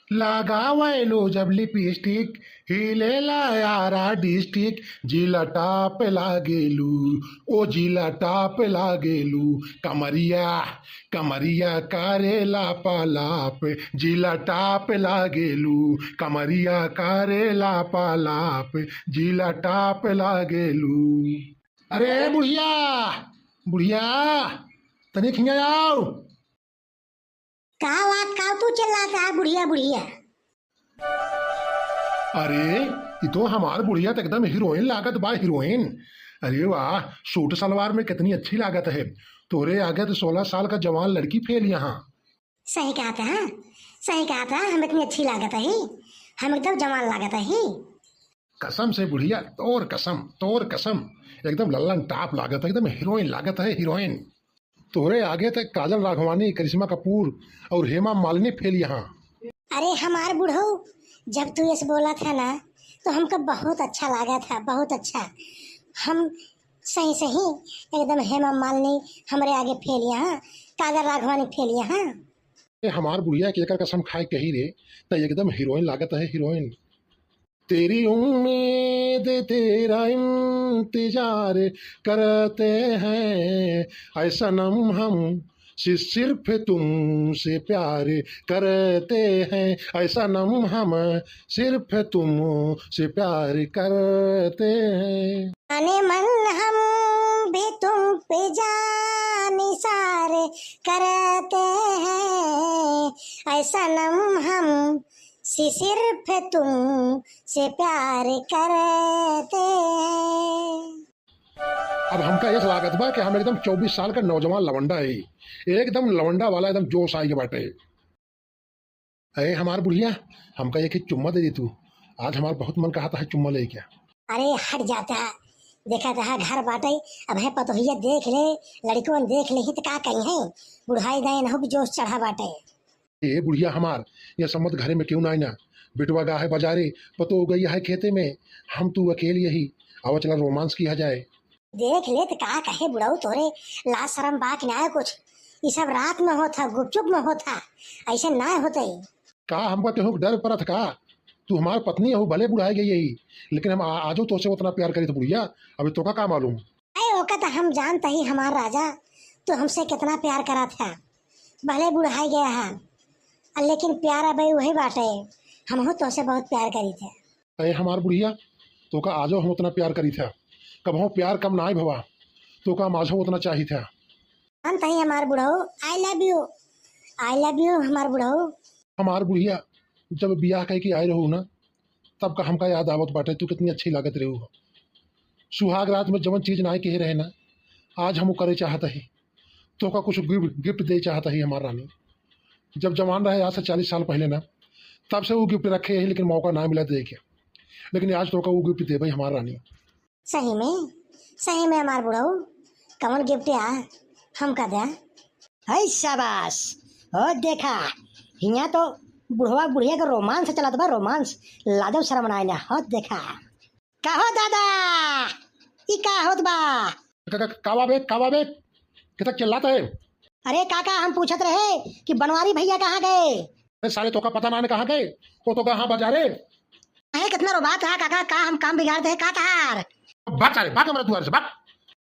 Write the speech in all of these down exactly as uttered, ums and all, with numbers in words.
लगावेलू जब लिपस्टिक, हिलेला यारा डिस्ट्रिक्ट, जिला टॉप लागेलू, ओ जिला टॉप लागेलू। कमरिया, कमरिया करेला पलाप, जिला टॉप लागेलू, कमरिया करेला पलाप, जिला टॉप लागेलू। अरे बुढ़िया, बुढ़िया, तनी हियाँ आओ। का बात, का तू चिल्लात है बुढ़िया, बुढ़िया? अरे, ई तो हमार बुढ़िया तो एकदम हीरोइन लागत बा, हीरोइन। अरे वाह, सूट सलवार में कितनी अच्छी लागत है। तोरे आगे तो सोलह साल का जवान लड़की फेल यहाँ। सही कहत है, हाँ? सही कहत है, हम इतनी अच्छी लागत ही, हम एकदम जवान लागत ही। कसम से बुढ़िया, तोर कसम, तोर कसम, एकदम लल्लन टॉप लागत है, एकदम हीरोइन लागत है, हीरोइन। तोहरे आगे तक काजल राघवानी, करिश्मा कपूर और हेमा मालिनी फेल यहाँ। अरे हमार बुढ़ऊ, जब तू ऐसे बोला था ना, तो हमका बहुत अच्छा लगा था, बहुत अच्छा। हम सही सही एकदम हेमा मालिनी हमरे आगे फेल यहाँ, काजल राघवानी फेल यहाँ। ए, हमार बुढ़िया के एकर कसम खाए कही रे, त एकदम हीरोइन लागत है, हीरोइन। तेरी उम्मीद, तेरा इंतजार करते हैं, ऐ सनम हम सि-, सिर्फ तुमसे प्यार करते हैं, ऐ सनम हम सिर्फ तुमसे प्यार करते हैं। जाने मन हम भी तुम पे जानिसार करते हैं, ऐ सनम हम सि-, सिर्फ तुमसे प्यार करते हैं। अब हमका एक लागत बा कि हम एकदम चउबीस साल का नौजवान लवंडा है, एकदम लवंडा वाला, एकदम जोश आई के बाटे। अरे हमार बुढ़िया, हमका एक ही चुम्मा दे दे तू, आज हमार बहुत मन कहत है चुम्मा लेके। अरे हट जाता, देखा तहा घर बाटे, अब है पतोहिया देख ले, लड़कवन देख ले ही तो का कही है, बुढ़ाई दाई न हो जोश चढ़ा बाटे। ए बुढ़िया हमार, यह सम्मत घरे में क्यों ना आईना? बेटवा गा है बाजारे, पतो गई है खेते में, हम तू अकेल यही, आवा चला रोमांस किया जाए। देख ले त का कहे बुढ़ऊ, तोरे लाज शरम बा कि ना कुछ? ई सब रात में होत है, गुपचुप में होत है, ऐसे ना होते। का हमका केहू के डर परत का? तू हमार पत्नी हो, भले बुढ़ाई गई यही, लेकिन हम आ-, आजो तोसे उतना प्यार करी थे बुढ़िया, अभी तोका का मालूम? अरे ओका तो हम जानता ही हमार राजा, तू हमसे कितना प्यार करा था, भले बुढ़ाई गया है, लेकिन प्यार अब वही बाटे, हमहू तोसे बहुत प्यार करी थे। अरे हमार बुढ़िया, तोका आजो हम उतना प्यार करी थे, कबहू प्यार कम ना भवा, तोका हम आजो उतना चाही थे। हम तही हमार बुढ़ऊ, I love you, I love you हमार बुढ़ऊ। हमार बुढ़िया, जब बियाह कह के आए रहू ना, तब का हमका याद आवत बाटे, तू कितनी अच्छी लागत रहू हो। सुहाग रात में जवन चीज ना कहे रहे ना, आज हम वो करे चाहत ही। तोका कुछ गिफ्ट, गिफ्ट दे चाहत ही हमार रानी। जब जवान रहे आज से चालीस साल पहले ना, तब से वो गिफ्ट रखे ही, लेकिन मौका ना मिला दे के। लेकिन आज तोका वो गिफ्ट देबे हमार रानी। सही में, सही में हमार बुढ़ऊ, कवन गिफ्ट आ हमका द्या? है शाबाश। हो देखा, हियाँ तो बुढ़वा बुढ़िया के रोमांस चलत बा, रोमांस। लाजो शरम ना आइला। हो देखा। का हो दादा, ई का होत बा? का, का, का बा बे, का बा बे? कितना चिल्लात है? अरे काका, हम पूछत रहे कि बनवारी भैया कहाँ गए? अरे साले, तोका पता ना है कहाँ गए? वो तो कहाँ बाजारे। अरे कितना रोबात है काका, का हम काम बिगाड़ दे का तहार? भाग साले, भाग हमारे दुआर से, भाग।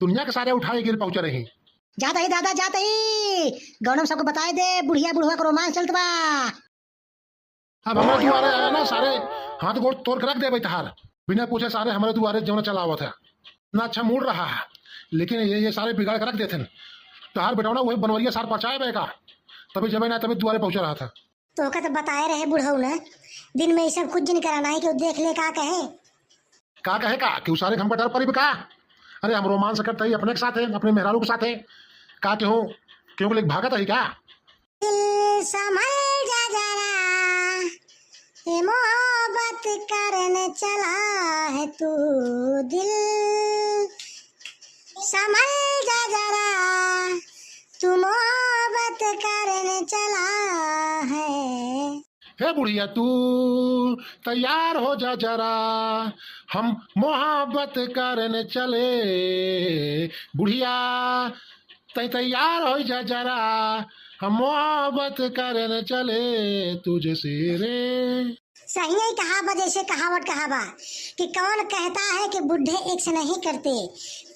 दुनिया के सारे उठाए गिर पहुंचा रहे। जात ही दादा, जात ही। गौनम सबको बताए दे, बुढ़िया बुढ़वा का रोमांस चलत बा। अब हमारे दुआरे आया ना सारे, हाथ गोड़ तोड़ के रख देबे तहार। बिना पूछे सारे हमारे दुआरे जौन चलावत है। इतना अच्छा मूड रहा है, लेकिन ये, ये सारे बिगाड़ के रख देते हैं। तहार बेटौना वही बनवरिया सार पहुँचाए बे का, तभी जबे ना तभी दुआरे पहुँचा रहा था। तोका तो बताए रहे बुढ़ऊ ने, दिन में ई सब कुछ जिन करा, नाहीं केहू देख ले का कहे। का कहे का? केहू सारे के हमका डर परी बा का? अरे हम रोमांस करत ही अपने के साथे, अपने मेहरारू के साथे। का केहू, केहू के लेके भागत ही का? दिल संभल जा जरा, ये मोहब्बत करने चला है तू। दिल संभल जा जरा, तू मोहब्बत करने चला है। हे बुढ़िया तू तैयार हो जा जरा, हम मोहब्बत करने चले। बुढ़िया तै तैयार हो जा जरा, हम मोहब्बत करन चले तुझसे रे। सही ही कहा बा, जैसे कहावत कहा बा कि कौन कहता है कि बूढ़े इश्क नहीं करते,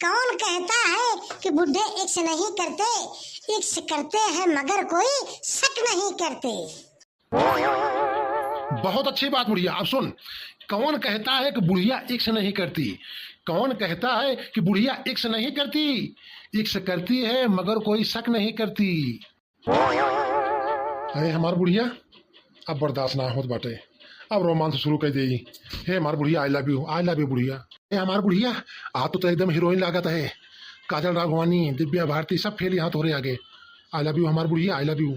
कौन कहता है कि बूढ़े इश्क नहीं करते, इश्क करते हैं मगर कोई शक नहीं करते। बहुत अच्छी बात बुढ़िया। अब सुन, कौन कहता है कि बुढ़िया इश्क नहीं करती? कौन कहता है कि बुढ़िया इश्क नहीं करती? इश्क करती है मगर कोई शक नहीं करती। अरे हमार बुढ़िया, अब बर्दाश्त ना होत बाटे, अब रोमांस शुरू कर देई। हे हमार बुढ़िया, I love you, I love you बुढ़िया। हे हमार बुढ़िया, आज तो तू एकदम हीरोइन लागत है। काजल राघवानी, दिव्या भारती सब फेल यहाँ तोहरे आगे। I love you हमार बुढ़िया, I love you।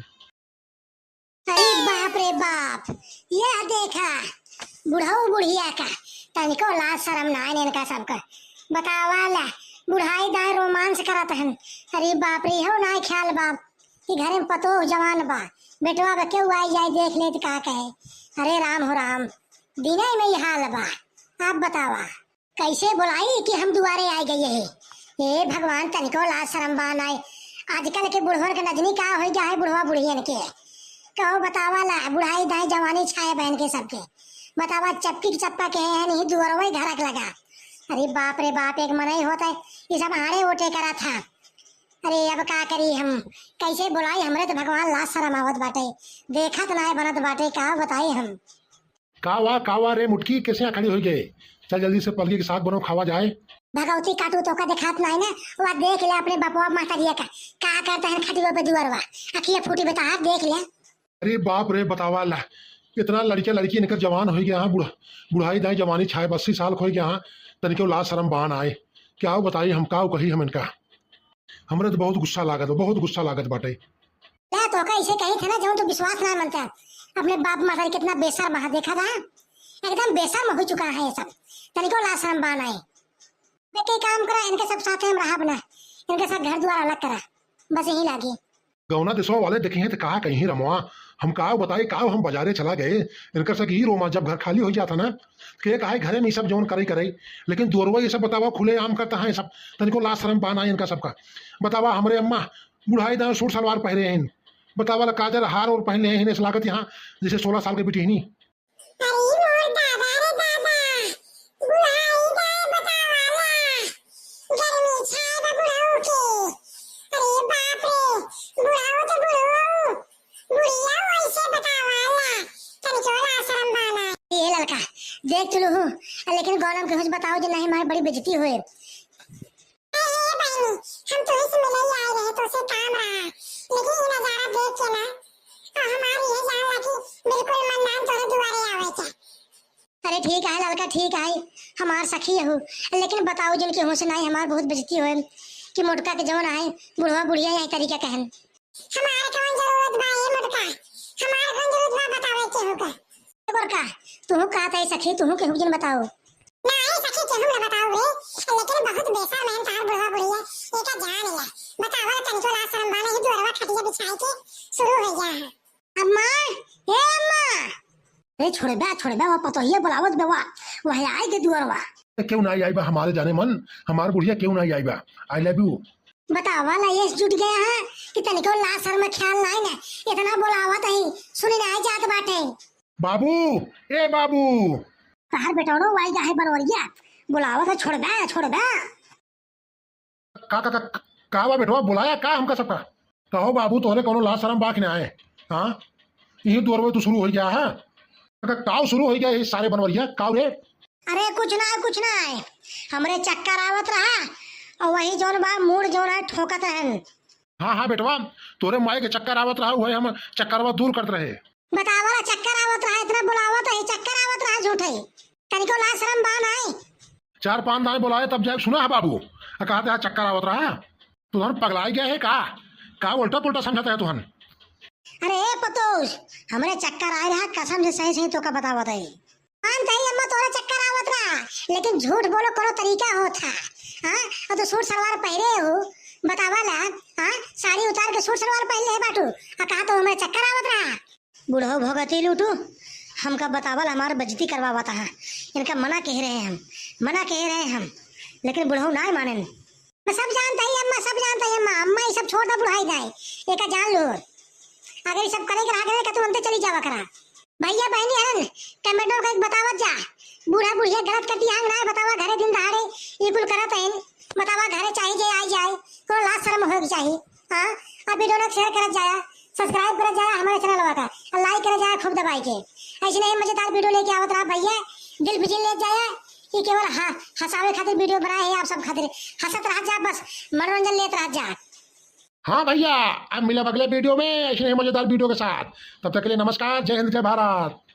अरे बाप रे बाप, यह देखा बुढ़ऊ बुढ़िया का, तनिको लाज शरम ना है इनका सबका। बतावा ला, बुढ़ाई दाई रोमांस करत हन। अरे बाप रे, हो ना ख्याल बाप कि घरे में पतोह जवान बा, बेटवा बा, केहू आई जाए देख ले त का कहे। अरे राम हो राम, दिने में ये हाल बा। आप बतावा, कैसे बोलाई कि हम दुआरे आइ गए हैं। हे भगवान, तनिको लाज शरम बा नाय। आजकल के बुढ़वन के नजनी का होइ गया है बुढ़वा बुढ़ियन के। कहो बतावा ला, बुढ़ाई दाई जवानी छाए बहन के सबके। बतावा, चपकी के चप्पा के है नहीं दुआरवा ही घरक लगा। अरे बाप रे बाप, एक मनई होत है, ये सब आड़े ओटे करा था। अरे अब का करी हम, कैसे बोलाई, हमरे तो भगवान लाज शरम आवत बाटे, देखत नाय बनत बाटे, का बताई हम। का वा, का वा रे मुटकी, कैसे यहाँ खड़ी होइ गए? चल जल्दी से पलकी के साग बनाओ, खावा जाए। भगवती काटू तोका देखात नाई ना, वा देख ले अपने बपवा महतरिया का, का करत हैं खटिया पे दुआरवा, अखिया फूटी बेटा, हाथ देख ले। अरे बाप रे, बतावा ला, इतना लड़का लड़की इनकर जवान होइ गया हाँ, बुढ़-, बुढ़ाई दाई जवानी छाए, अस्सी साल क होइ गया हाँ, तनिको लाज शरम बा नाय। का बताई हम, का कही हम इनका। हमरे तो बहुत गुस्सा लागत बा, बहुत गुस्सा लागत बाटे। ले, तोका इसे कही थे ना, जौन तू विश्वास ना मनता। अपने बाप महतारी कितना बेशर्म है, देखा था? एकदम बेशर्म हो चुका है ये सब। तनिको लाज शरम बा नाय। देख के काम करा, इनके सब साथे हम रहब ना। इनके साथ घर द्वार अलग करा, बस यही लागी। गौना देशवा वाले देखे हैं तो कहा कहीं रमवा, हम का बताई, का हम बाजारे चला गए, इनकर सब ई रोमा जब घर खाली हो जाता ना, के काहे घरे में ई सब जौन करे करे, लेकिन दुअरवा ये सब बतावा खुले आम करता है सब, तनिको लाज शरम बा नाय इनका सबका। बतावा हमरे अम्मा बुढ़ाई दाई सूट सलवार पहरे हैं, बतावा ला काजर हार और पहन ले हैं, ऐसे लागत यहाँ जैसे सोलह साल के बिटिहनी। अरे मोर दादा रे दादा, बुढ़ाई दाई बतावा ला, गर्मी छाए बा बुढ़ऊ के। अरे बाप रे, बुढ़ऊ तो बुढ़ऊ, बुढ़िया वैसे बतावा ला, तनिको लाज शरम बा नाय। ए ललका, देख चुलू हूँ, लेकिन गौनम के कुछ बताओ जे नहीं हमारी बड़ी बेइज्जती होए। ए, ए बहनी, हम तुही से मिले ही आए रहे, तो से काम रहा, लेकिन ये नजारा देख के ना, तो हमारी ये जान लगी, बिल्कुल मन नाम तोरे दुआरे आवे के। अरे ठीक है ललका, ठीक है, हमार सखी हू, लेकिन बताओ जिनके होश नाई, हमार बहुत बेइज्जती होए कि मोटका के जवन आए, बुढ़वा बुढ़िया यही तरीका कहन। हमार कौन जरूरत बा ए मोटका, हमार कौन जरूरत बा बतावे केहू का। ए गोरका, तुहू कहत है सखी, तुहू केहू जिन बताओ। नाई सखी, केहू न बताओ रे, लेकिन बहुत बेशर्म है तार बुढ़वा बुढ़िया, एका जान ले। बतावा तनिको लाज शरम बा नहीं, दुअरवा खटिया बिछाए के शुरू हो गया है। अम्मा, ए अम्मा। ए छोड़बा, छोड़बा, वा पतोहिया बुलावत बा, वा, वह आए के दुअरवा। ए, केहू नाई आई बा हमारे जाने मन, हमार बुढ़िया केहू नाई आई बा। I love you। बतावा ला, ये जुट गया है कि तनिको लाज शरम ख्याल नाई ना, इतना बुलावत है, सुनी नाई जात बाटे। बाबू, ए बाबू। तहार बेटौनो वाई गा है बनवरिया, बुलावत है, छोड़बा, छोड़बा। का, का, का, का बा बेटवा, बुलाया का हमका सबका? कहो बाबू, तोहरे कौनो लाज शरम बा कि नाई? हाँ? यही दुअरवे तू शुरू हो गया है? का, काव शुरू हो गया ये सारे बनवरिया, काव रे? अरे कुछ नाई, कुछ नाई, हमरे चक्कर आवत रहा और वही जौन बा मूड़ जौन है ठोकत रहन। हाँ, हाँ बेटवा, तोरे माई के चक्कर आवत रहा, वही हम चक्करवा दूर करत रहे। बतावा ला चक्कर आवत रहा, इतना बुलावत है, चक्कर आवत रहा झूठे। तनिको लाज शरम बा नाई। चार पांच दाई बुलाए तब जाए सुना है बाबू, आ कहते हैं चक्कर आवत रहा। तुहन पगलाई गया है का? का उल्टा पुल्टा समझत है तुहन? अरे ए पतोस, हमरे चक्कर आए रहा, कसम से सही सही तोका बतावत है। मान तही अम्मा तोरे चक्कर आवत रहा, लेकिन झूठ बोलो कोनो तरीका होत है। हाँ? और तो सूट सलवार पहरे हो, बतावा ला, हाँ? साड़ी उतार के सूट सलवार पहन ले बाटू, आ कहा तो हमरे चक्कर आवत रहा। बुढ़ऊ भगती लूटू, हमका बतावा ला हमार बेइज्जती करवावत है। इनका मना कह रहे हम, मना कह रहे हम, लेकिन बुढ़ऊ नाई मानेन। मैं सब जानत ही अम्मा, सब जानत ही अम्मा। अम्मा, ये सब छोड़ दे बुढ़ाई दाई, एका जान लो। अगर ई सब करे के रहा करे, का तू हमते चली जावा करा। भइया बहिनी हरन, comment में कइके बतावत जा, बूढ़ा बुढ़िया गलत करती हैं ना, बतावा घरे दिन दहाड़े ई कुल करत हैं, बतावा घरे चाहे जे आई जाए, कोनो लाज शर्म होए के चाही। हाँ, अब video ना share करत जाया, subscribe करत जाया हमारे channel का, और like करत जाया खूब दबाई के। ऐसे नहीं मजेदार video लेके आवत रहा भइया, दिल फिजिल लेत जाया, कि केवल ह-, हँसावे खातिर video बनाए हैं आप सब खातिर, हँसत रहत जा, बस मनोरंजन लेत रहत जा। हाँ भइया, अब मिलब अगले video में ऐसे ही मजेदार video के साथ। तब तक के लिए नमस्कार, जय हिंद, जय भारत।